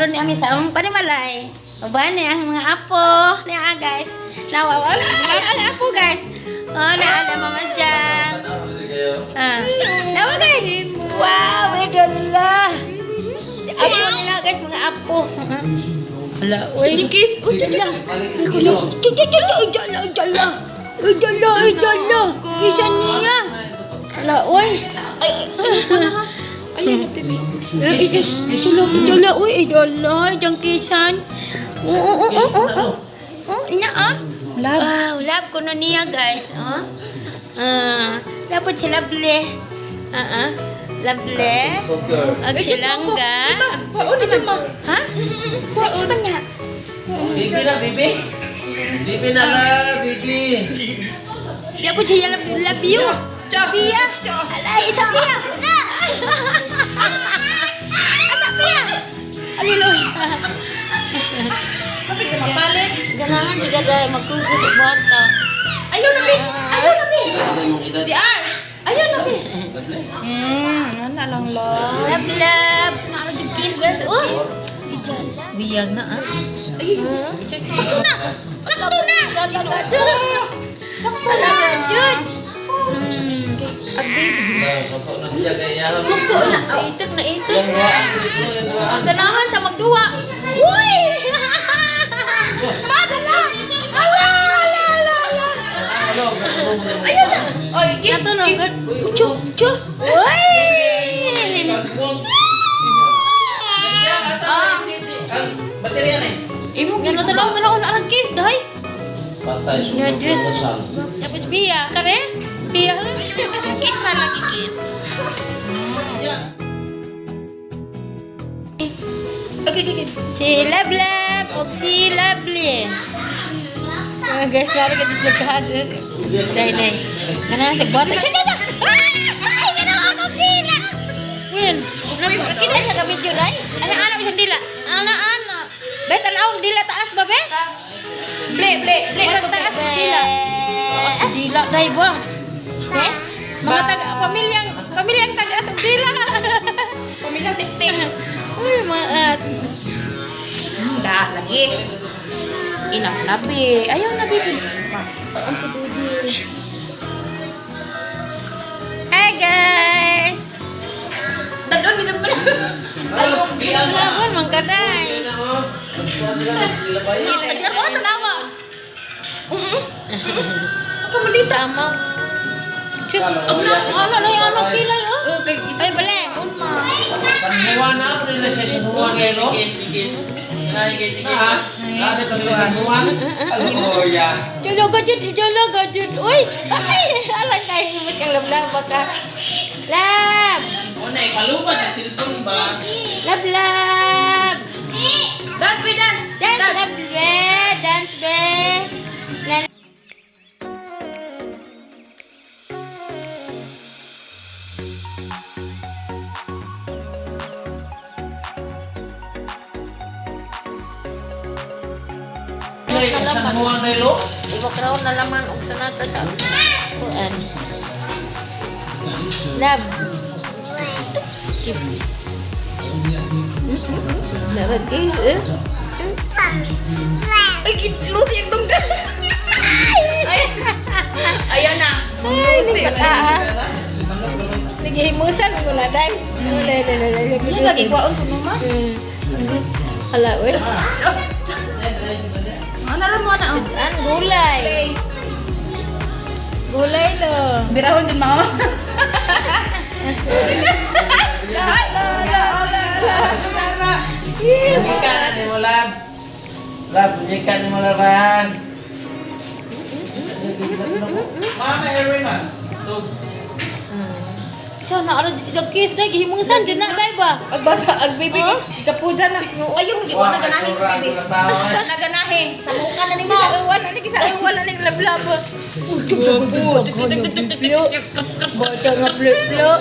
Karon ni ami sa among panimalay. Uban ni ang mga apo ni ah, guys. Nawawala ay apo, guys. Oh, na ala Mama Jang. Ah. Nawa, guys. Wow, idol. Apo nila, guys, mga apo. Ala, uy. Kiss. Uy, dala. Jala, jala, jala. Jala, jala. Kisa niya. Ala, uy. Ay, ay, ay, ay, ay, Eh, Jala, jala, uy, jala. Diyan kisan. Oo, oo, oo, oo. Oh, na ah. Love. Wow, love ko na niya, guys. Oh. Ah, dapat si Lovely. Ah, ah. Lovely. Ag silangga. Paon ni ma. Ha? Kasi ba niya? Bibi na, bibi. Bibi na la, bibi. Di po siya love, love you. Pia. Alay, isa Pia. Asa Pia? Aliloy. Kapit ka mapalit. Ganahan si Gaday magkugos sa bata. Ayaw na, bi. Ayaw na, bi. Yung edad. JR. Ayaw na, bi. Lovely. Ana lang lang. Love, love. Nakalagig kiss, guys. Oh. Biyag na ah. Ay, Sakto na! Sakto na! Sakto na! Jud! Sakto na siya kaya. Suko na. Itik na itik. Yung ruaan, dito yung ruaan. Ganahan sa magduwa. Uy! Madala! Ala! Ala! Ala! Ala! Ano, ano mo na. Ayaw na. Oy, kiss. Nato na, good. Chu! Chu! Uy! Baterya na eh. Imo Gano tanaw tanaw na arang kiss dahay. Patay, Yeah, Jud. Tapos biya kare? Biya. Kiss na lagi kiss. Okay, okay, okay. Si Love Love o si Lovely. Ah, guys, mara ka sa kag. Dai dai. Kana sa bata. Siya na. Ay, kana ako dila. Win. Kita siya ka video dai. Ana ana bisan dila. Ana ana. Bay tan-aw dila taas ba be? Ble, ble, ble. Murag taas dila. Taas dila dai buang. Eh? Mga taga pamilyang pamilyang taga og dila. Pamilyang tik-tik. Uy, maat. Da, lagi. Enough na, be. Ayaw na, baby. Paon ko, baby. Hi, guys. Dadon, medyo pa. Labon man kaday. Ajar ko, tanawa. Kamalita. Sama. Chup. Ano ano ano kilay oh. Okay, Ay bale. San Juan na, sila sa San Juan ngayon, no? Ha? Ada pa sila San Juan? Oh, yeah. Jolo gajud, jolo gajud. Uy, ay, alay kay imos kang lablab baka. Lab. Una, ikalupa na silpon ba? Lab lab. Dance, be, dance. Dance lab be, dance be. Na San Juan na ilo? Iba crown na laman og sonata sa kuan. Lab. Kiss. Lab kiss. Eh? Ay, Lucy, ang dungga. Ay, ayaw na. Ay, Lucy. bata ah. Nagihimusan ko na day. Wala wala wala. Ano lagi kwaon ko naman? Hala, uy. Ano rin mo na? An gulay. Gulay lo. Birahon din mama. La la la la la. Bunyika na ni mo, lab. Lab, bunyika ni mo, laban. Mama, Erwin, man. Tug. Siya na aron si kiss na gihimusan jud na day ba. Ag bata, ag baby, kapujan na. Ayaw, hindi ko Wah, naganahi sa may baby. tsura, tao, eh. Naganahi. Sa mukha na ni mo. Sa uwan na ni sa uwan na ning lablab. Bata nga plutlo.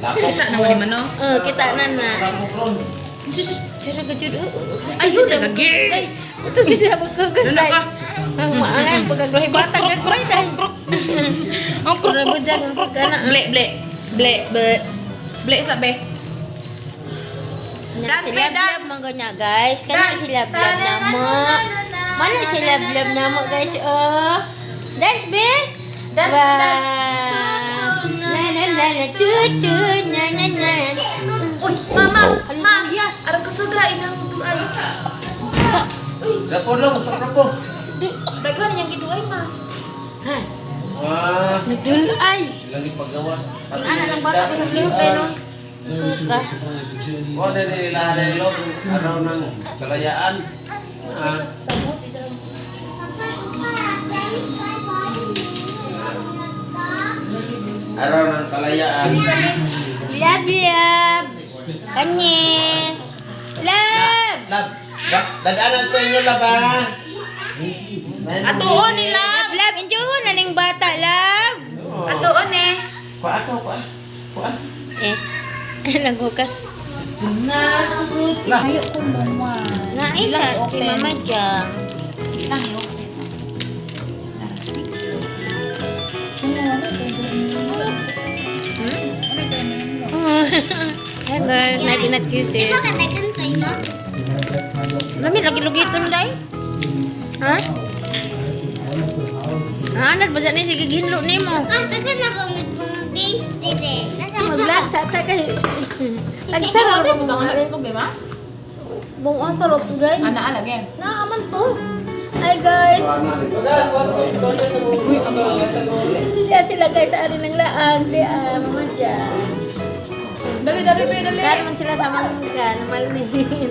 Lapok. Kita naman ni Mano. Oh, kita na na. Lapok ron. Sira ka jud. Ayun, nagagir. Gusto siya magkugas Doon ka. Ang maangay pagkagruhi bata gagawin dai. Ang kruk, kruk, Murag kruk, gud kruk, kana. Ble, ble. Ble, ble. Bli sa be. Dance, Si be, Love Love dance. man ganyan, guys. Kana Dance. si Love Love na mo. Mana si Love Love na mo, guys. Oh. Dance, be. Dance, Wow. dance. Na na na na tu tu na na na. Uy, mama, ma. Hallelujah. Arang kasuga inang duay. Sa Rapo lang, rapo. Daghan niyang giduay ma. Ha, Ah, nagdulay. lagi paggawas. Ana lang bata ko sa blue kay no. Suka. O, na nila na ilo. Araw ng kalayaan. Ah, araw ng kalayaan. Love love. Kanye. Love. Lab, dadaanan ko inyo lab ha. Atuon ni Love, love. Enjoy na ning bata, love. Atuon eh. Kuha ka, kuha. Kuha. Eh, naghukas. Lah. Ayoko mama. Naisa si Mama Jam. Lang i-open. Hi guys, night in at kisses. Lami lagi lugi tunday. Ha? Ah, nat baza ni sige ginlo nimo. Maglag sa ta kay. Agsara Ano ba ang itlog eh ma? Bung ang sarap guys. Ana ala game. Naaman to. Hi guys. Diya sila guys sa ari ng laag. Di ah, Mama Jam. Dali dali be dali. Dari man sila sa mangga na malunin.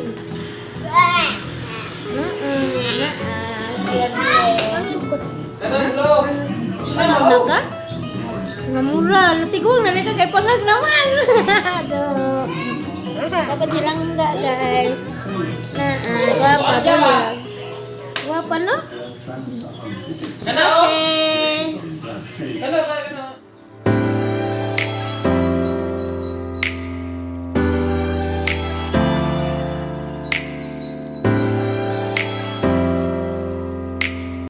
Ano na ka? Namura, natigong na ka kay pangag naman. So, dapat silang enggak guys. Nah, ah, guwapa ba? Guwapa no? Okay. Hello,